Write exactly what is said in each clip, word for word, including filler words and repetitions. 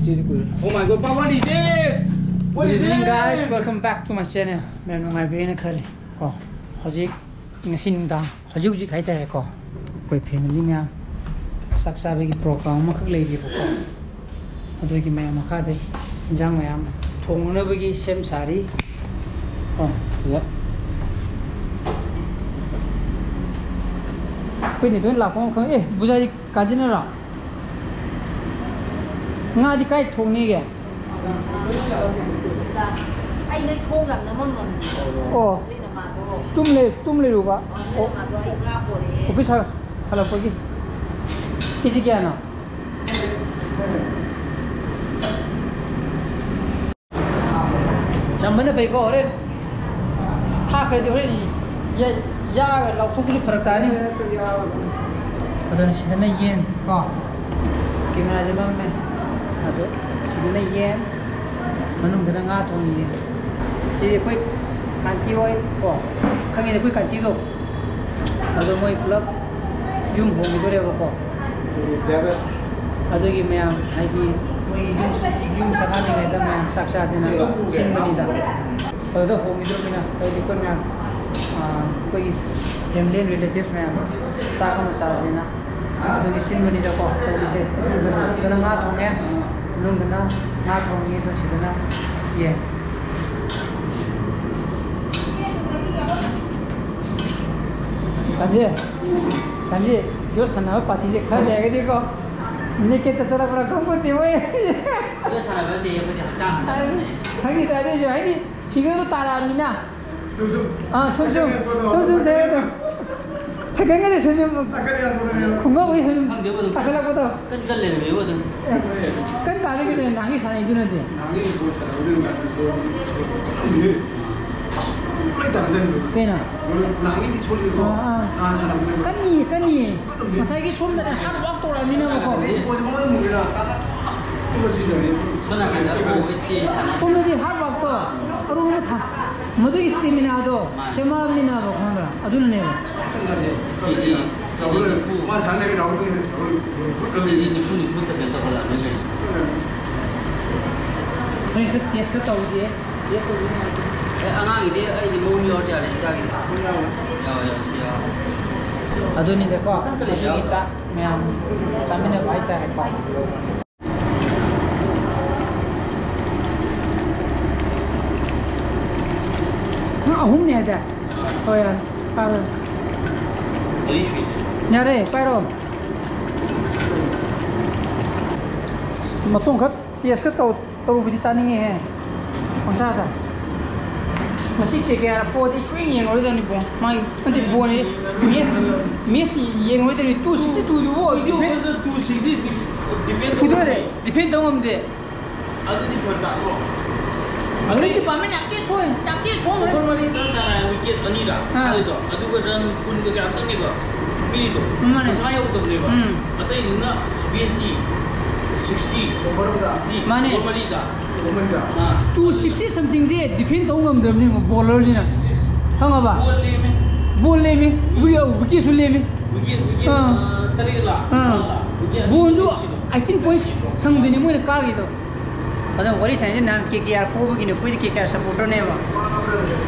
Oh my God, what is this? What is this? Good evening, guys. Welcome back to my channel. ꯃꯌꯥꯝ ꯅꯨꯡꯉꯥꯏꯕꯤꯔꯦꯅ ꯈꯜꯂꯤ ꯀꯣ꯫ ꯍꯧꯖꯤꯛ, ꯉꯁꯤ ꯅꯨꯡꯗꯥꯡ, ꯍꯧꯖꯤꯛ ꯍꯧꯖꯤꯛ ꯍꯥꯏꯇꯥꯔꯦꯀꯣ, ꯑꯩꯈꯣꯏ family ꯃꯌꯥꯝ ꯆꯥꯛ ꯆꯥꯕꯒꯤ program ꯑꯃꯈꯛ ꯂꯩꯔꯤꯕꯀꯣ꯫ ꯑꯗꯨꯒꯤ ꯃꯌꯥꯝ ꯃꯈꯥꯗꯩ ꯏꯟꯖꯥꯡ ꯃꯌꯥꯝ ꯊꯣꯡꯅꯅꯕꯒꯤ ꯁꯦꯝ ꯁꯥꯔꯤ꯫ ꯑꯣ, ꯁꯤꯗ ꯑꯩꯈꯣꯏꯅ ꯂꯣꯏ ꯂꯥꯛꯄ ꯑꯃ ꯈꯪꯉꯦ꯫ ꯑꯦ, ꯕꯨꯖꯥꯔꯤ ꯀꯥꯖꯤꯟꯅꯔꯣ? ꯉꯥꯗꯤ ꯀꯥꯏ ꯊꯣꯡꯅꯤꯒꯦ? ꯑꯩ ꯅꯣꯏ ꯊꯣꯡꯒ ꯅꯝꯃꯝꯃꯝꯅꯦ꯫ ꯑꯣ꯫ ꯑꯗꯨꯏꯅ ꯃꯥꯗꯣ ꯇꯨꯝ ꯂꯩ-, ꯇꯨꯝ ꯂꯩꯔꯨꯕ꯫ ꯑꯣ, ꯑꯗꯨꯏꯅ ꯃꯥꯗꯣ ꯑꯩ ꯉꯥ ꯄꯣꯔꯛꯑꯦ꯫ ꯑꯣꯐꯤꯁ ꯍꯜ-, ꯍꯜꯂꯛꯄꯒꯤ꯫ ꯀꯦꯖꯤ ꯀꯌꯥꯅꯣ? ꯆꯝꯕꯅ ꯐꯩꯀꯣ, ꯍꯣꯔꯦꯟ ꯊꯥꯈ꯭ꯔꯗꯤ ꯍꯣꯔꯦꯟ ꯌꯥ-, ꯌꯥꯒ ꯂꯥꯎꯊꯣꯛꯄꯁꯨ ꯐꯔꯛ ꯇꯥꯅꯤ꯫ ꯑꯗꯨꯅ ꯁꯤꯗꯅ ꯌꯦꯟ ꯀꯣ, cameraꯁꯦ ꯃꯝꯃꯦ, ꯑꯗꯣ ꯁꯤꯗꯅ ꯌꯦꯟ, ꯃꯅꯨꯡꯗꯅ ꯉꯥ ꯊꯣꯡꯉꯤ꯫ ꯁꯤꯗꯤ ꯑꯩꯈꯣꯏ ꯀꯥꯟꯇꯤ ꯍꯣꯏ ꯀꯣ, ꯈꯪꯉꯤꯅꯦ ꯑꯩꯈꯣꯏ ꯀꯥꯟꯇꯤꯗꯣ꯫ ꯑꯗꯣ ꯃꯣꯏ ꯄꯨꯂꯞ ꯌꯨꯝ ꯍꯣꯡꯈꯤꯗꯣꯔꯦꯕꯀꯣ꯫ ꯑꯗꯨꯒꯤ ꯃꯌꯥꯝ, ꯍꯥꯏꯗꯤ, ꯃꯣꯏ ꯌꯨꯝ, ꯌꯨꯝ ꯁꯪꯒꯥꯗ꯭ꯔꯤꯉꯩꯗ ꯃꯌꯥꯝ ꯆꯥꯛ ꯆꯥꯁꯦꯅ ꯁꯤꯟꯕꯅꯤꯗ꯫ ꯑꯗꯨꯗ ꯍꯣꯡꯈꯤꯗ꯭ꯔꯣꯃꯤꯅ, ꯍꯥꯏꯗꯤ, ꯑꯩꯈꯣꯏ ꯃꯌꯥꯝ, ꯑꯥ, ꯑꯩꯈꯣꯏꯒꯤ family and relatives ꯃꯌꯥꯝ ꯆꯥꯛ ꯑꯃ ꯆꯥꯁꯦꯅ ꯑꯗꯨꯒꯤ ꯁꯤꯟꯕꯅꯤꯗꯀꯣ ꯇꯧꯔꯤꯁꯦ꯫ ꯑꯗꯨꯅ ꯉꯥ ꯊꯣꯡꯉꯦ, ꯃꯅꯨꯡꯗꯅ ꯉꯥ ꯊꯣꯡꯉꯤ, ꯑꯗꯨ ꯁꯤꯗꯅ ꯌꯦꯟ꯫ ꯀꯥꯟꯖꯤ, ꯀꯥꯟꯖꯤ, ꯌꯣꯠ ꯁꯥꯟꯅꯕ partyꯁꯦ ꯈꯔ ꯂꯩꯔꯒꯗꯤꯀꯣ, nakedꯇ ꯆꯠꯂꯛꯄ꯭ꯔꯥ ꯈꯪꯄꯣꯠꯇꯦ ꯃꯣꯏ꯫ ꯌꯣꯠ ꯁꯥꯟꯅꯕ ꯅꯠꯇꯦ, ꯑꯩꯈꯣꯏꯗꯤ ꯍꯛꯆꯥꯡ ꯐꯅꯕꯅꯦ꯫ ꯈꯪꯉꯤꯗ, ꯑꯗꯨꯏꯁꯨ ꯍꯥꯏꯗꯤ figureꯗꯣ ꯇꯥꯔꯛꯑꯕꯅꯤꯅ꯫ ꯁꯨꯝ ꯁꯨꯝ꯫ ꯑꯥ, ꯁꯨꯝ ꯁꯨꯝ꯫ ꯁꯨꯝ ꯁꯨꯝ ꯊꯦꯡꯉꯦ ꯑꯗꯣ꯫ ꯐꯩꯒꯟꯒꯁꯦ ꯁꯨꯝ ꯁꯨꯝ꯫ ꯇꯥꯈꯠꯂꯛꯑꯦ꯫ ꯈꯣꯡꯒ꯭ꯔꯥꯎꯒꯁꯦ ꯁꯨꯝ ꯈꯪꯗꯦꯕ ꯑꯗꯨꯝ꯫ ꯇꯥꯈꯠꯂꯛꯄꯗꯣ꯫ ꯀꯟ ꯀꯟ ꯂꯩꯔꯝꯃꯦꯕ ꯑꯗꯨꯝ꯫ ꯑꯁ, ꯀꯟ ꯇꯥꯔꯒꯗꯤ ꯅꯍꯥꯟꯒꯩ ꯁꯥꯟꯅꯩꯗꯨꯅꯗꯤ꯫ ꯅꯍꯥꯟꯒꯩ ꯕꯣꯜ ꯁꯥꯟꯅꯕꯗꯨꯅ ꯈꯪꯗꯦ꯫ ꯑꯁ, ꯂꯣꯏ ꯇꯥꯟꯅꯖꯔꯝꯃꯦ꯫ ꯀꯩꯅꯣ? ꯅꯍꯥꯟꯒꯩꯗꯤ ꯁꯣꯜꯂꯤꯀꯣ꯫ ꯑꯥ, ꯑꯥ꯫ ꯅꯍꯥꯟ ꯁꯥꯟꯅꯕꯗꯨꯅ꯫ ꯀꯟꯅꯤ, ꯀꯟꯅꯤ꯫ ꯑꯁ, ꯀꯟꯅꯤ꯫ ꯉꯁꯥꯏꯒꯤ ꯁꯣꯝꯗꯅꯦ hard work ꯇꯧꯔꯛꯑꯃꯤꯅꯕꯀꯣ꯫ ꯑꯗꯩ ꯕꯣꯜꯁꯦ ꯃꯉꯣꯟꯗ ꯃꯨꯛꯑꯦꯅ ꯇꯥꯟꯅ ꯑꯁ, ꯁꯣꯝꯗ ꯁꯤꯗꯅꯦ꯫ ꯁꯣꯝ ꯅꯥꯀꯟꯗ ꯑꯣ ꯑꯦꯁ ꯁꯤ ꯁꯥꯟꯅ꯫ ꯁꯣꯝꯗꯗꯤ hard workꯇꯣ ꯑꯔꯨꯝꯕ ꯊꯥ-, ꯃꯗꯨꯒꯤ staminaꯗꯣ ꯃꯥꯅꯦ꯫ ꯁꯦꯝꯃꯛꯑꯕꯅꯤꯅꯕ, ꯈꯪꯕ꯭ꯔꯥ? ꯑꯗꯨꯅꯅꯦꯕ꯫ ꯀꯦꯖꯤ, ꯀꯦꯖꯤ ꯅꯤꯐꯨ꯫ ꯃꯥ ꯁꯥꯟꯅꯔꯤ ꯔꯥꯍꯨꯜꯒꯤ ꯔꯥꯍꯨꯜ ꯈꯨꯠ ꯀꯜꯂꯤ꯫ ꯀꯦꯖꯤ ꯅꯤꯐꯨ, ꯅꯤꯐꯨ ꯊꯛꯀꯦ ꯇꯧꯈꯠꯂꯛꯑꯕꯅꯤ꯫ ꯑꯁ꯫ ꯍꯣꯔꯦꯟ ꯈꯔ ꯇꯦꯁ ꯈꯔ ꯇꯧꯒꯦ꯫ ꯇꯦꯁ ꯇꯧꯒꯦ ꯅꯨꯡꯉꯥꯏꯇꯦ꯫ ꯑꯦ, ꯑꯉꯥꯡꯒꯤꯗꯤ ꯑꯩꯗꯤ ꯃꯑꯣꯡ ꯌꯥꯎꯔꯗꯤ ꯌꯥꯔꯦ, ꯏꯆꯥꯒꯤꯗꯤ꯫ ꯃꯑꯣꯡ ꯌꯥꯎꯔꯦ꯫ ꯌꯥꯎꯔꯦ, ꯌꯥꯎꯔꯦ, ꯁꯤ ꯌꯥꯎꯔꯦ꯫ ꯑꯗꯨꯅꯤꯗꯀꯣ, ꯀꯔꯤ ꯌꯥꯎ? ꯑꯗꯨꯒꯤ ꯆꯥꯛ ꯃꯌꯥꯝ ꯆꯥꯃꯤꯟꯅꯕ ꯍꯥꯏꯇꯥꯔꯦꯀꯣ꯫ ꯅꯪ ꯑꯍꯨꯝꯅꯦ ꯍꯥꯏꯗꯥꯏ? ꯍꯣꯏ, ꯌꯥꯔꯦ꯫ ꯄꯥꯏꯔꯣ꯫ ꯃꯔꯤ ꯁꯨꯏ꯫ ꯌꯥꯔꯦ, ꯄꯥꯏꯔꯣ꯫ ꯃꯇꯣꯡ ꯈꯔ ꯇꯦꯁ ꯈꯔ ꯇꯧ-, ꯇꯧꯔꯨꯕꯗꯤ ꯆꯥꯅꯤꯡꯉꯦꯍꯦ꯫ ꯄꯪꯆꯥꯗ꯫ ꯉꯁꯤ ꯀꯦ ꯀꯦ ꯑꯥꯔ ꯄꯣꯗꯤ ꯁꯨꯡꯌꯦꯡ ꯌꯦꯡꯉꯔꯣꯏꯗꯕꯅꯤ ꯕꯣꯟ꯫ ꯃꯥꯒꯤ, ꯅꯠꯇꯦ, ꯕꯣꯟ ꯍꯥꯏꯗꯤ ꯃꯦꯁ, ꯃꯦꯁ ꯌꯦꯡꯉꯔꯣꯏꯗꯕꯅꯤ꯫ ꯇꯨ ꯁꯤꯛꯁꯇꯤ ꯇꯨꯗꯨꯕꯨ ꯚꯤꯗꯤꯑꯣ ꯀꯣꯜꯗ ꯇꯨ ꯁꯤꯛꯁꯇꯤ ꯁꯤꯛꯁ ꯗꯤꯐꯦꯟ ꯐꯨꯗꯣꯔꯦ꯫ ꯗꯤꯐꯦꯟ ꯇꯧ ꯉꯝꯗꯦ꯫ ꯑꯗꯨꯗꯤ ꯐꯔꯛ ꯇꯥꯗ꯭ꯔꯣ? ꯕꯣꯂꯤꯡ ꯗꯤꯄꯥꯔꯠꯃꯦꯟ ꯌꯥꯝ ꯊꯤ ꯁꯣꯏ, ꯌꯥꯝ ꯊꯤ ꯁꯣꯏ꯫ ꯑꯣꯚꯔ ꯃꯔꯤꯗ ꯅꯥꯔꯥꯌꯟ ꯋꯤꯀꯦꯠ ꯑꯅꯤꯔꯥ ꯑꯥ꯫ ꯊꯥꯔꯤꯗꯣ? ꯑꯗꯨꯒ ꯔꯟ ꯀꯨꯟꯒ ꯀꯌꯥꯝꯇꯪꯅꯦꯕ ꯄꯤꯔꯤꯗꯣ? ꯃꯥꯅꯦ꯫ ꯀꯨꯟꯊ꯭ꯔꯥ ꯌꯧꯗꯕꯅꯦꯕ꯫ ꯎꯝ꯫ ꯑꯇꯩꯗꯨꯅ ꯁꯚꯦꯟꯇꯤ, ꯁꯤꯛꯁꯇꯤ, ꯑꯣꯚꯔ ꯑꯃꯗ꯫ ꯃꯥꯅꯦ꯫ ꯑꯣꯚꯔ ꯃꯔꯤꯗ꯫ ꯑꯣꯚꯔ ꯃꯔꯤꯗ꯫ ꯑꯥ꯫ ꯇꯨ ꯁꯤꯛꯁꯇꯤ ꯁꯝꯊꯤꯡꯁꯦ ꯗꯤꯐꯦꯟ ꯇꯧ ꯉꯝꯗ꯭ꯔꯕꯅꯦ ꯕꯣꯂꯔꯁꯤꯅ꯫ ꯈꯪꯉꯕ? ꯕꯣꯜ ꯂꯦꯝꯃꯦ꯫ ꯕꯣꯜ ꯂꯦꯝꯃꯤ꯫ ꯋꯤ-, ꯋꯤꯀꯦꯠꯁꯨ ꯂꯦꯝꯃꯤ꯫ ꯋꯤꯀꯦꯠ, ꯋꯤꯀꯦꯠ, ꯑꯥ꯫ ꯑꯥ, ꯇꯔꯦꯠꯂ? ꯑꯥ꯫ ꯅꯤꯄꯥꯜꯂ? ꯋꯤꯀꯦꯠ ꯑꯅꯤ ꯕꯣꯜꯁꯨ ꯂꯦꯝꯃꯤ꯫ ꯑꯩꯠꯇꯤꯟ ꯄꯣꯏꯟꯠꯁ ꯁꯪꯗꯣꯏꯅꯤ ꯃꯣꯏꯅ ꯀꯥꯈꯤꯗꯣ꯫ ꯑꯗꯣ ꯋꯥꯔꯤ ꯁꯥꯟꯅꯩꯁꯦ ꯅꯍꯥꯟ ꯀꯦ ꯀꯦ ꯑꯥꯔ ꯄꯣꯕꯒꯤꯅꯦ, ꯑꯩꯈꯣꯏꯗꯤ ꯀꯦ ꯀꯦ ꯑꯥꯔ ꯁꯞꯄꯣꯔꯇꯔꯅꯦꯕ꯫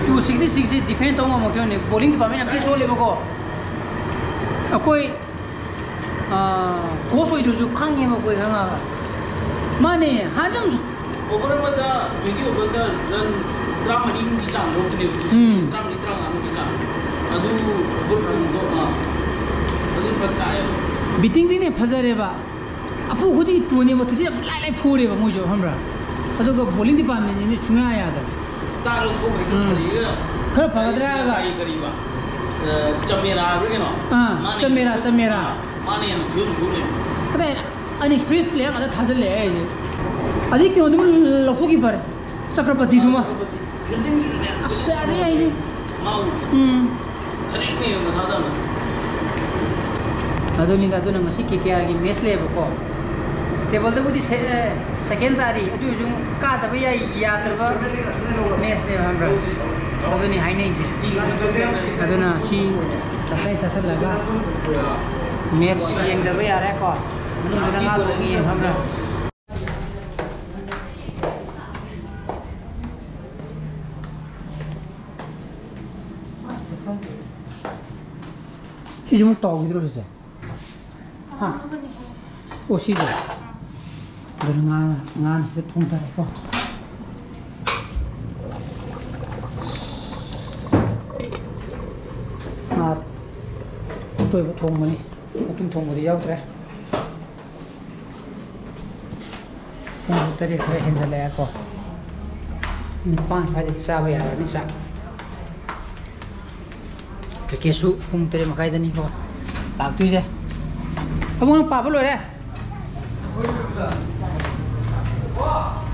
ꯇꯨ ꯁꯤꯛꯁꯇꯤ ꯁꯤꯛꯁꯁꯦ ꯗꯤꯐꯦꯟ ꯇꯧ ꯉꯝꯃꯛꯇ꯭ꯔꯕꯅꯦ꯫ ꯕꯣꯂꯤꯡ ꯗꯤꯄꯥꯔꯠꯃꯦꯟ ꯌꯥꯝ ꯊꯤ ꯁꯣꯜꯂꯦꯕꯀꯣ꯫ ꯑꯩꯈꯣꯏ, ꯑꯥ, ꯀꯣꯆ ꯑꯣꯏꯗꯨꯁꯨ ꯈꯪꯉꯦꯕ ꯑꯩꯈꯣꯏ, ꯈꯪꯉꯕ? ꯃꯥꯅꯦ, ꯍꯥꯟꯅ ꯑꯗꯨꯝ ꯑꯣꯚꯔ ꯑꯃꯗ ꯇ꯭ꯋꯦꯟꯇꯤ ꯑꯣꯚꯔꯁꯇ ꯔꯟ ꯇꯔꯥꯃꯔꯤꯃꯨꯛꯀꯤ ꯆꯥꯡ ꯂꯧꯔꯛꯄꯅꯦꯕ, ꯎꯝ꯫ ꯇꯔꯥꯃꯔꯤ, ꯇꯔꯥꯃꯉꯥꯃꯨꯛꯀꯤ ꯆꯥꯡ꯫ ꯑꯗꯨ ꯑꯣꯚꯔ ꯀꯨꯟꯗꯣ, ꯑꯥ, ꯑꯗꯨ ꯐꯔꯛ ꯇꯥꯏꯌꯦꯕ꯫ ꯕꯦꯇꯤꯡꯗꯤꯅꯦ ꯐꯖꯔꯦꯕ, ꯑꯐꯨ ꯈꯨꯗꯤꯡꯒꯤ ꯇꯣꯟꯅꯦꯕ, ꯊꯤꯁꯤ ꯌꯥꯝ ꯂꯥꯏ ꯂꯥꯏ ꯐꯨꯔꯦꯕ ꯃꯣꯏꯁꯨ, ꯈꯪꯕ꯭ꯔꯥ? ꯑꯗꯨꯒ ꯕꯣꯂꯤꯡ ꯗꯤꯄꯥꯔꯠꯃꯦꯟꯁꯤꯗꯤ ꯁꯨꯡꯌꯥ ꯌꯥꯗꯕ꯫ ꯁ꯭ꯇꯥꯔ ꯂꯧꯊꯣꯛꯈ꯭ꯔꯦ, ꯎꯝ꯫ ꯈꯔ ꯐꯔꯦꯒ ꯈꯔ ꯐꯒꯗ꯭ꯔꯥ ꯍꯥꯏꯔꯒ꯫ ꯀꯔꯤ, ꯀꯔꯤꯕ? ꯑ, ꯆꯃꯦꯔꯥ ꯍꯥꯏꯕ꯭ꯔꯥ ꯀꯩꯅꯣ? ꯑꯥ, ꯃꯥꯅ ꯆꯃꯦꯔꯥ, ꯌꯦꯡꯉꯨ꯫ ꯆꯃꯦꯔꯥ꯫ ꯃꯥꯅ ꯍꯦꯟꯅ ꯐꯤꯕꯝ ꯁꯣꯛ ꯂꯩꯔꯝꯃꯦ꯫ ꯑꯗꯩ ꯑꯟꯑꯦꯛꯁꯄꯤꯔꯤꯌꯟꯁ ꯄ꯭ꯂꯦꯌꯔ ꯉꯥꯛꯇ ꯊꯥꯖꯤꯜꯂꯛꯑꯦ ꯑꯩꯁꯦ꯫ ꯑꯗꯩ ꯀꯩꯅꯣꯗꯨꯝ ꯂꯧꯊꯣꯛꯈꯤ ꯐꯔꯦ, ꯆꯀ꯭ꯔꯄꯇꯤꯗꯨꯃ꯫ ꯆꯀ꯭ꯔꯄꯇꯤ꯫ ꯐꯤꯜꯗꯤꯡꯗꯨꯁꯨꯅꯦ꯫ ꯑꯁ, ꯌꯥꯗꯦ ꯑꯩꯁꯦ꯫ ꯃꯥ ꯎ-, ꯎꯝ꯫ ꯊꯔꯦꯛꯅꯦꯕ ꯃꯁꯥꯗ ꯑꯃ꯫ ꯑꯗꯨꯅꯤꯗ, ꯑꯗꯨꯅ ꯉꯁꯤ ꯀꯦ ꯀꯦ ꯑꯥꯔꯒꯤ ꯃꯦꯠꯆ ꯂꯩꯌꯦꯕꯀꯣ꯫ ꯇꯦꯕꯜꯗꯕꯨꯗꯤ ꯁꯦ-, ꯑꯦ, ꯁꯦꯀꯦꯟ ꯇꯥꯔꯤ, ꯑꯗꯨ ꯑꯣꯏꯔꯁꯨ ꯀꯥꯗꯕ ꯌꯥꯏ, ꯌꯥꯗ꯭ꯔꯕ ꯃꯦꯠꯆꯅꯦꯕ, ꯈꯪꯕ꯭ꯔꯥ? ꯑꯗꯨꯅꯤ ꯍꯥꯏꯅꯩꯁꯦ꯫ ꯑꯗꯨꯅ ꯁꯤ ꯇꯞꯇꯥꯏ ꯆꯥꯁꯤꯜꯂꯒ ꯃꯦꯠꯆ ꯌꯦꯡꯗꯕ ꯌꯥꯔꯦꯀꯣ꯫ ꯃꯅꯨꯡꯗ ꯉꯥ ꯊꯣꯡꯉꯤ ꯌꯦꯡꯉꯨ, ꯈꯪꯕ꯭ꯔꯥ? ꯁꯤꯃꯨꯛ ꯇꯥꯎꯈꯤꯗ꯭ꯔꯣ ꯁꯤꯁꯦ? ꯍꯥ? ꯑꯣ, ꯁꯤꯁꯦ? ꯑꯗꯨꯅ ꯉꯥ, ꯉꯥꯅ ꯁꯤꯗ ꯊꯣꯡꯊꯔꯦꯀꯣ꯫ ꯉꯥ ꯑꯇꯣꯏꯕ ꯊꯣꯡꯕꯅꯤ, ꯃꯇꯨꯝ ꯊꯣꯡꯕꯗꯤ ꯌꯥꯎꯗ꯭ꯔꯦ꯫ ꯄꯨꯡ ꯇꯔꯦꯠ ꯈꯔ ꯍꯦꯟꯖꯜꯂꯛꯑꯦꯀꯣ꯫ ꯅꯤꯄꯥꯟ ꯁ꯭ꯋꯥꯏꯗꯗꯤ ꯆꯥꯕ ꯌꯥꯔꯅꯤ ꯆꯥꯛ꯫ ꯀꯩꯀꯦꯁꯨ ꯄꯨꯡ ꯇꯔꯦꯠ ꯃꯈꯥꯏꯗꯅꯤꯀꯣ ꯂꯥꯛꯇꯣꯏꯁꯦ꯫ ꯑꯕꯨꯡ, ꯅꯪ ꯄꯥꯕ ꯂꯣꯏꯔꯦ?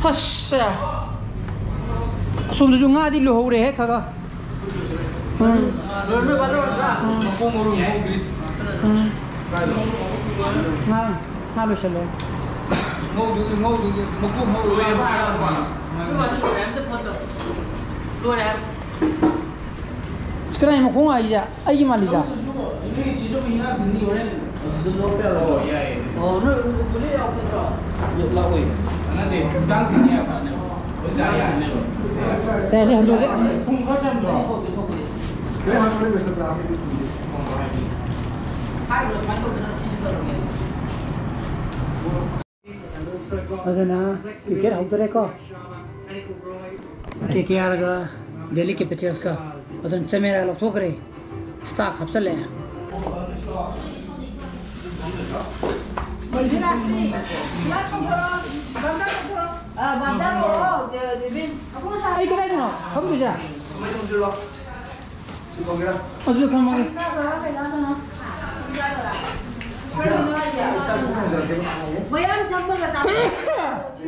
ꯑꯁ! ꯑꯁꯣꯝꯗꯁꯨ ꯉꯥꯗꯤ ꯂꯣꯏꯍꯧꯔꯦꯍꯦ, ꯈꯔ ꯈꯔ꯫ ꯎꯝ꯫ ꯎꯝ꯫ ꯉꯥ, ꯉꯥ ꯂꯣꯏꯁꯜꯂꯣ꯫ ꯉꯧꯗꯣꯏꯒꯤ, ꯉꯧꯗꯣꯏꯒꯤ, ꯃꯀꯨ ꯉꯧꯗꯣꯏꯒꯤ꯫ ꯂꯣꯏꯔꯦ ꯍꯥꯏꯕ꯫ ꯑꯁ, ꯀꯅꯥꯏ ꯃꯈꯣꯡ ꯍꯥꯏꯁꯦ? ꯑꯩꯒꯤ ꯃꯥꯜꯂꯤꯗ꯫ ꯅꯣꯏ ꯆꯤꯁꯨ ꯍꯤꯟꯖꯥꯡ ꯊꯤꯟꯅꯤ ꯍꯣꯔꯦꯟ꯫ ꯑꯗꯨꯗ ꯂꯧꯔꯛꯄ ꯌꯥꯔꯣꯏ? ꯑꯣ, ꯌꯥꯏꯌꯦ꯫ ꯑꯣ, ꯅꯣꯏ ꯒꯨꯂꯤ ꯌꯥꯎꯔꯛꯀꯗ꯭ꯔꯣ? ꯂꯥꯛꯑꯣꯏ꯫ ꯅꯠꯇꯦ, ꯍꯤꯟꯖꯥꯡ ꯊꯤꯟꯅꯤ ꯍꯥꯏꯕ꯫ ꯍꯣꯏ, ꯌꯥꯏ, ꯌꯥꯅꯦꯕ꯫ ꯀꯩ ꯍꯥꯏꯁꯦ ꯍꯟꯗꯣꯛꯁꯦ? ꯑꯁ꯫ ꯊꯨꯝ ꯈꯔ ꯆꯝꯗ꯭ꯔꯣ? ꯊꯣꯛꯇꯦ, ꯊꯣꯛꯇꯦ꯫ ꯍꯣꯔꯦꯟ ꯍꯥꯞꯄꯗ ꯂꯣꯏꯁꯤꯜꯂꯛꯑꯕꯅꯤ꯫ ꯍꯥꯏꯔꯤꯕ ꯁꯨꯃꯥꯏꯅ ꯇꯧꯗꯅ ꯁꯤꯁꯨ ꯇꯧꯔꯒꯦ꯫ ꯑꯗꯨꯅ ꯀ꯭ꯔꯤꯀꯦꯠ ꯍꯧꯗꯣꯔꯦꯀꯣ꯫ ꯀꯦ ꯀꯦ ꯑꯥꯔꯒ ꯗꯦꯜꯂꯤ ꯀꯦꯄꯤꯇꯦꯜꯁꯀ꯫ ꯑꯗꯨꯅ ꯆꯃꯦꯔꯥ ꯂꯧꯊꯣꯛꯈ꯭ꯔꯦ꯫ ꯁ꯭ꯇꯥꯐ ꯍꯥꯞꯆꯜꯂꯛꯑꯦ꯫ ꯑꯩ ꯀꯗꯥꯏꯗꯅꯣ ꯐꯝꯗꯣꯏꯁꯦ? ꯑꯗꯨꯗ ꯐꯝꯃꯒꯦ꯫ ꯃꯌꯥꯝ ꯐꯝꯃꯒ ꯆꯥꯃꯤꯟꯅꯁꯤ꯫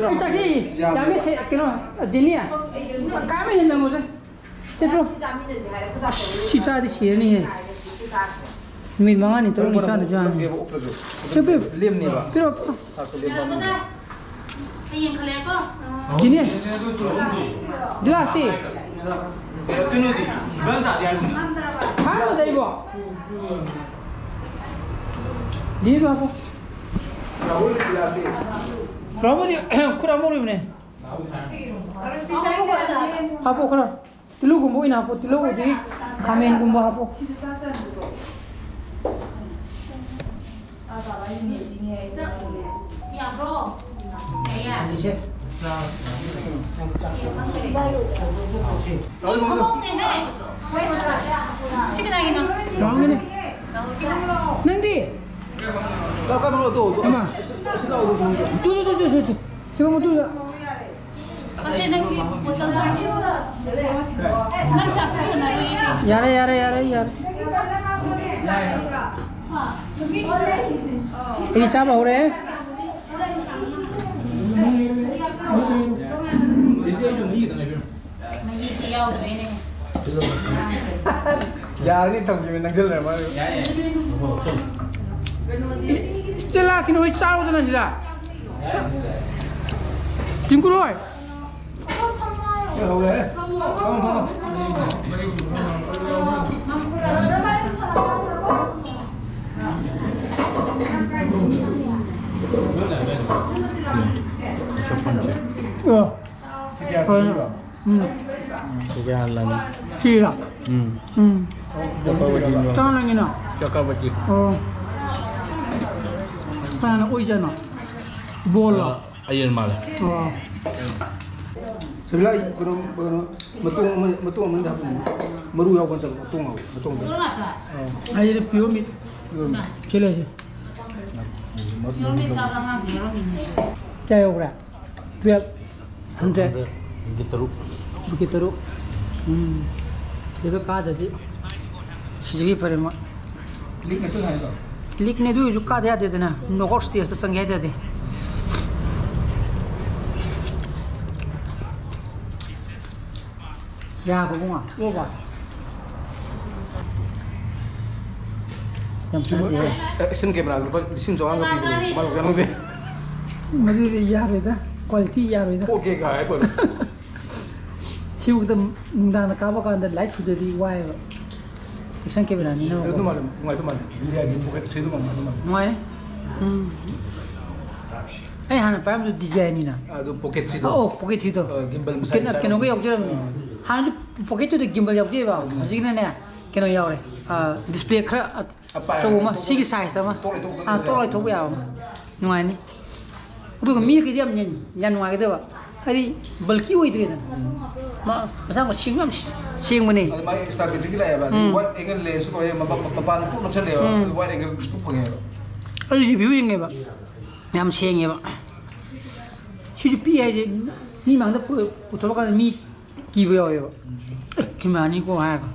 ꯑꯩ ꯆꯥꯛꯁꯤ ꯌꯥꯝꯃꯦ, ꯁꯦ, ꯀꯩꯅꯣ, ꯖꯦꯅꯤ, ꯀꯥꯃꯦ ꯍꯦꯟꯅ ꯉꯧꯁꯦ꯫ ꯁꯦ, ꯄꯤꯔꯣ꯫ ꯑꯁ, ꯁꯤ ꯆꯥꯗꯤ ꯁꯤꯔꯅꯤꯍꯦ꯫ ꯃꯤꯅꯤꯠ ꯃꯉꯥꯅꯤ, ꯇꯔꯨꯛꯅꯤ ꯆꯥꯗꯁꯨ ꯌꯥꯔꯅꯤ꯫ ꯁꯦ, ꯄꯤꯔꯣ꯫ ꯂꯦꯝꯅꯦꯕ꯫ ꯄꯤꯔꯣ, ꯄꯤꯔꯣ꯫ ꯑꯩ ꯌꯦꯡꯈꯠꯂꯛꯑꯦꯀꯣ꯫ ꯖꯦꯅꯤ꯫ ꯒꯤꯂꯥꯁꯇꯤ? ꯀꯩꯅꯣꯗꯤ, ꯏꯕꯥꯅꯤ ꯆꯥꯗꯤ ꯍꯥꯏꯕꯅꯤ꯫ ꯍꯥꯏꯔꯣꯗ ꯑꯩꯕꯣ꯫ ꯖꯦꯅꯤꯗꯣ ꯍꯥꯞꯄꯣ꯫ ꯔꯥꯍꯨꯜꯒꯤ ꯒꯤꯂꯥꯁꯇꯤ? ꯔꯥꯍꯨꯜꯗꯤ ꯈꯨꯠ ꯑꯃ ꯑꯣꯏꯕꯅꯦ꯫ ꯍꯥꯞꯄꯣ ꯈꯔ꯫ ꯇꯤꯜꯍꯧꯒꯨꯝꯕ ꯑꯣꯏꯅ ꯍꯥꯞꯄꯣ, ꯇꯤꯜꯍꯧ ꯑꯗꯒꯤ ꯈꯥꯃꯦꯟꯒꯨꯝꯕ ꯍꯥꯞꯄꯣ꯫ ꯁꯤ ꯀꯅꯥꯒꯤꯅꯣ? ꯔꯥꯎꯟꯒꯤꯅꯦ꯫ ꯅꯪꯗꯤ? ꯀ-, ꯀꯩꯅꯣ, ꯑꯗꯣ, ꯑꯗꯣ, ꯑꯃ꯫ ꯑꯁꯤ, ꯑꯁꯤ ꯂꯥꯎꯗꯣ ꯁꯨꯝ꯫ Two, two, two, two, two, two. ꯁꯤ ꯃꯇꯨꯡꯗ꯫ ꯃꯁꯤ ꯅꯪꯒꯤ ꯕꯣꯇꯜꯗ ꯍꯥꯞꯄꯤꯔꯣ? ꯅꯪ ꯆꯥꯛ ꯊꯣꯡꯅꯔꯣꯏꯌꯦ ꯀꯩꯅꯣ? ꯌꯥꯔꯦ, ꯌꯥꯔꯦ, ꯌꯥꯔꯦ, ꯌꯥꯔꯦ꯫ ꯑꯩ ꯆꯥꯕ ꯍꯧꯔꯦ꯫ ꯃꯍꯤꯁꯤ ꯌꯥꯎꯗ꯭ꯔꯦꯅꯦ꯫ ꯌꯥꯔꯅꯤ, ꯊꯝꯈꯤꯕ ꯅꯪꯁꯤꯜꯂꯦ ꯃꯥ꯫ ꯏꯁꯇꯦꯂꯥ, ꯀꯩꯅꯣ ꯍꯣꯏ ꯆꯥꯔꯣꯗꯅ ꯁꯤꯗ꯫ ꯇꯤꯡꯀꯨ ꯍꯣꯏ꯫ ꯍꯣꯏ, ꯍꯧꯔꯦ꯫ ꯐꯝꯃꯣ, ꯐꯝꯃꯣ꯫ ꯑ꯫ ꯍꯣꯏ꯫ ꯎꯝ꯫ ꯁꯤꯒ ꯂꯪ꯫ ꯁꯤꯔꯣ? ꯎꯝ꯫ ꯎꯝ꯫ ꯆꯀ꯭ꯔꯕꯇꯤꯅꯣ꯫ ꯀꯅꯥ ꯂꯪꯉꯤꯅꯣ? ꯆꯀ꯭ꯔꯕꯇꯤ꯫ ꯑꯣ꯫ ꯀꯅꯥꯅ ꯑꯣꯏꯖꯥꯠꯅꯣ? ꯕꯣꯜꯂꯣ? ꯑ, ꯑꯌꯦꯟ ꯃꯥꯜꯂꯦ꯫ ꯑꯣ꯫ ꯁꯤꯕꯤꯂꯥ, ꯀꯩꯅꯣ, ꯀꯩꯅꯣ, ꯃꯇꯣꯡ ꯑꯃ, ꯃꯇꯣꯡ ꯑꯃꯗ ꯍꯥꯞꯄꯨ꯫ ꯃꯔꯨ ꯌꯥꯎꯕ ꯅꯠꯇꯕ, ꯃꯇꯣꯡ ꯍꯥꯎꯋꯤ, ꯃꯇꯣꯡꯗ꯫ ꯑꯥ꯫ ꯑꯩꯗꯤ pure meat꯫ Pure meat꯫ ꯁꯤ ꯂꯩꯁꯦ꯫ Pure meat ꯆꯥꯕ ꯑꯉꯥꯡꯗꯤ ꯌꯥꯎꯔꯝꯃꯤꯅꯦ꯫ ꯀꯌꯥ ꯌꯧꯈ꯭ꯔꯦ? Twelve hundred꯫ ꯒꯤ ꯇꯔꯨꯛ꯫ ꯒꯤ ꯇꯔꯨꯛ꯫ ꯎꯝ꯫ ꯁꯤꯗ ꯀꯥꯗꯗꯤ ꯁꯤꯗꯒꯤ ꯐꯔꯦ ꯃꯣꯏ꯫ League ꯅꯠꯇ꯭ꯔꯣ ꯍꯥꯏꯗꯣ? League ꯅꯦ, ꯑꯗꯨ ꯑꯣꯏꯔꯁꯨ ꯀꯥꯗ ꯌꯥꯗꯦꯗꯅ, knockout stage ꯇ ꯆꯪꯒꯦ ꯍꯥꯏ ꯇꯥꯔꯗꯤ꯫ ꯌꯥꯕ ꯏꯕꯨꯡꯉꯣ, ꯑꯣꯕ꯫ ꯌꯥꯝ ꯆꯥꯗꯦ꯫ Action camera ꯂꯨꯄꯥ ꯂꯤꯁꯤꯡ ꯆꯥꯝꯃꯉꯥ ꯄꯤꯕꯅꯦ꯫ ꯃꯥ ꯂꯧꯖꯔꯝꯗꯦ꯫ ꯃꯗꯨꯗꯤ ꯌꯥꯔꯣꯏꯗ, quality ꯌꯥꯔꯣꯏꯗ꯫ ꯄꯣꯛꯀꯦ ꯀꯥꯏ ꯍꯥꯏ ꯄꯣꯠꯅꯤ꯫ ꯁꯤꯕꯨꯛꯇ ꯅꯨꯡꯗꯥꯡꯗ ꯀꯥꯞꯄ ꯀꯥꯟꯗ light ꯁꯨꯗ꯭ꯔꯗꯤ ꯋꯥꯏꯑꯦꯕ꯫ Action camera ꯅꯤꯅ꯫ ꯑꯗꯨ ꯃꯥꯜꯂꯦ, ꯅꯨꯡꯉꯥꯏꯗꯧ ꯃꯥꯜꯂꯦ꯫ D J I ꯒꯤ pocket three ꯗꯨ ꯃꯥꯜꯂꯦ, ꯑꯗꯨ ꯃꯥꯜꯂꯦ꯫ ꯅꯨꯡꯉꯥꯏꯔꯦ꯫ ꯎꯝ꯫ ꯑꯩ ꯍꯥꯟꯅ ꯄꯥꯏꯔꯝꯕꯗꯨ D J I ꯅꯤꯅ꯫ ꯑꯗꯨ pocket three ꯗꯣ꯫ ꯑꯣ, pocket three ꯗꯣ꯫ ꯑ, gimbal ꯃꯁꯥꯒꯤ ꯀꯩꯅꯣ, ꯆꯥꯏ꯫ ꯀꯩꯅꯣꯒ ꯌꯥꯎꯖꯔꯝꯃꯤ꯫ ꯑ꯫ ꯍꯥꯟꯅꯁꯨ ꯄꯣꯀꯦꯠꯇꯨꯗ ꯒꯤꯝꯕꯜ ꯌꯥꯎꯗꯦꯕ꯫ ꯍꯧꯖꯤꯛꯅꯅꯦ ꯀꯩꯅꯣ ꯌꯥꯎꯔꯦ, ꯗꯤꯁꯄ꯭ꯂꯦ ꯈꯔ ꯑꯆꯧꯕ ꯑꯃ, ꯁꯤꯒꯤ ꯁꯥꯏꯖꯇ ꯑꯃ꯫ ꯇꯣꯛꯂ ꯊꯣꯛꯄ ꯑꯥ, ꯇꯣꯛꯂ ꯊꯣꯛꯄ ꯌꯥꯕ ꯑꯃ꯫ ꯅꯨꯡꯉꯥꯏꯅꯤ꯫ ꯑꯗꯨꯒ ꯃꯤꯒꯤꯗꯤ ꯌꯥꯝ ꯌꯥꯝ ꯅꯨꯡꯉꯥꯏꯒꯗꯕ꯫ ꯍꯥꯏꯗꯤ ꯕꯜꯀꯤ ꯑꯣꯏꯗ꯭ꯔꯦꯗꯅ꯫ ꯃꯥ ꯃꯁꯥ ꯃꯁꯤꯡ ꯌꯥꯝ ꯁꯦꯡꯕꯅꯦ꯫ ꯑꯗꯨ ꯃꯥꯒꯤ ꯑꯦꯛꯁꯇ꯭ꯔꯥ ꯕꯦꯇ꯭ꯔꯤꯒꯤ ꯂꯥꯛꯑꯦꯕ꯫ ꯑꯗꯨ ꯎꯝ꯫ ꯋꯥꯏꯗ ꯑꯦꯡꯒꯜ ꯂꯦꯟꯁꯁꯨ ꯑꯣꯏꯌꯦ, ꯃꯄꯥꯟ, ꯃꯄꯥꯟ ꯀꯨꯞꯅ ꯆꯠꯂꯦꯕ꯫ ꯎꯝ꯫ ꯑꯗꯨ ꯋꯥꯏꯗ ꯑꯦꯡꯒꯜ ꯐꯪꯉꯦꯕ꯫ ꯑꯩ ꯔꯤꯚ꯭ꯌꯨ ꯌꯦꯡꯉꯦꯕ꯫ ꯌꯥꯝ ꯁꯦꯡꯉꯦꯕ꯫ ꯁꯤꯁꯨ ꯄꯤ ꯍꯥꯏꯁꯦ ꯃꯤ ꯃꯥꯡꯗ ꯄꯨ-, ꯄꯨꯊꯣꯔꯛꯀꯥꯟꯗ ꯃꯤ ꯀꯤꯕ ꯌꯥꯎꯋꯦꯕ꯫ ꯑꯦ, ꯀꯦꯃꯦꯔꯥꯅꯤꯀꯣ ꯍꯥꯏꯔꯒ꯫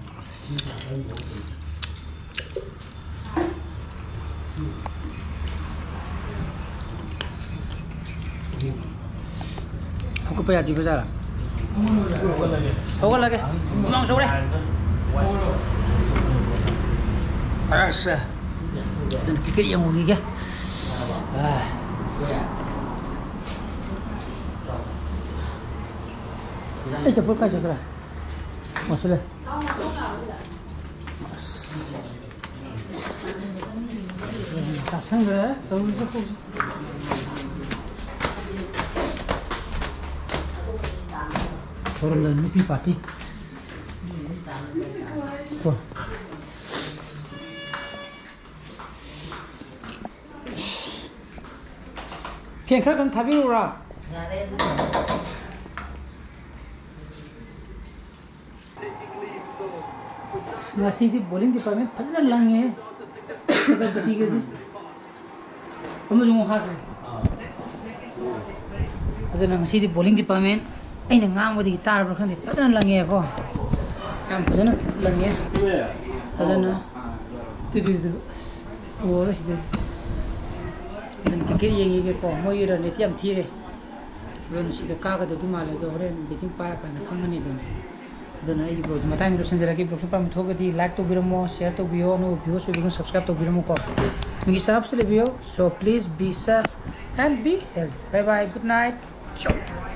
ꯍꯧꯒꯠꯄ ꯌꯥꯗ꯭ꯔꯤꯕ ꯖꯥꯠꯂꯥ? ꯍꯧꯒꯠꯂꯒꯦ꯫ ꯍꯨꯃꯥꯡ ꯁꯧꯔꯦ꯫ ꯑꯁ꯫ ꯑꯗꯨꯅ ꯀ꯭ꯔꯤꯀꯦꯠ ꯌꯦꯡꯉꯨꯈꯤꯒꯦ꯫ ꯑꯥ꯫ ꯑꯩ ꯆꯠꯄ ꯀꯥꯏ ꯆꯠꯈ꯭ꯔꯦ? ꯃꯁꯤ ꯂꯩ꯫ ꯑꯁ꯫ ꯆꯥꯁꯟꯈ꯭ꯔꯦ ꯇꯧꯔꯤꯁꯦ꯫ ꯁꯣꯔꯨꯝꯗ ꯅꯨꯄꯤ ꯄꯥꯔꯇꯤ꯫ ꯀꯣ꯫ ꯐꯦꯟ ꯈꯔ ꯀꯟꯅ ꯊꯥꯕꯤꯔꯛꯎꯔꯥ? ꯑꯁ, ꯉꯁꯤꯗꯤ bowling department ꯐꯖꯅ ꯂꯪꯉꯦ꯫ ꯁꯦꯅꯥꯄꯇꯤꯒꯁꯦ꯫ ꯑꯃꯁꯨ ꯑꯃꯨꯛ ꯍꯥꯠꯈ꯭ꯔꯦ꯫ ꯑꯗꯨꯅ ꯉꯁꯤꯗꯤ bowling department ꯑꯩꯅ ꯉꯥꯡꯕꯗꯒꯤ ꯇꯥꯔꯕ꯭ꯔꯥ ꯈꯪꯗꯦ, ꯐꯖꯅ ꯂꯪꯉꯦꯀꯣ꯫ ꯌꯥꯝ ꯐꯖꯅ ꯂꯪꯉꯦ꯫ ꯑꯗꯨꯅ ꯇꯨ, ꯇꯨ, ꯇꯨ꯫ ꯑꯁ, ꯎꯔꯔꯣꯏ ꯁꯤꯗꯗꯤ꯫ ꯑꯗꯨꯅ ꯀ꯭ꯔꯤꯀꯦꯠ ꯌꯦꯡꯉꯤꯒꯦꯀꯣ꯫ ꯃꯣꯏꯒꯤ run rate ꯌꯥꯝ ꯊꯤꯔꯦ꯫ ꯑꯗꯨꯅ ꯁꯤꯗ ꯀꯥꯒꯗꯧꯗꯤ ꯃꯥꯜꯂꯦ, ꯑꯗꯣ ꯍꯣꯔꯦꯟ betting ꯄꯥꯏꯔꯀꯥꯟꯗ ꯈꯪꯉꯅꯤ ꯑꯗꯨꯅ꯫ ꯑꯗꯨꯅ ꯑꯩꯒꯤ vlogꯁꯦ ꯃꯇꯥꯡꯗ ꯂꯣꯏꯁꯤꯟꯖꯔꯒꯦ꯫ Vlogꯁꯦ ꯑꯄꯥꯝꯕ ꯊꯣꯛꯑꯒꯗꯤ like ꯇꯧꯕꯤꯔꯝꯃꯣ, share ꯇꯧꯕꯤꯌꯣ, ꯑꯅꯧꯕ viewers ꯑꯣꯏꯕꯤꯒꯅ subscribe ꯇꯧꯕꯤꯔꯝꯃꯨꯀꯣ꯫ ꯅꯣꯏꯒꯤ ꯆꯥꯕꯁꯨ ꯂꯩꯕꯤꯌꯣ꯫ So please be safe and be healthy. Bye bye, good night. Ciao.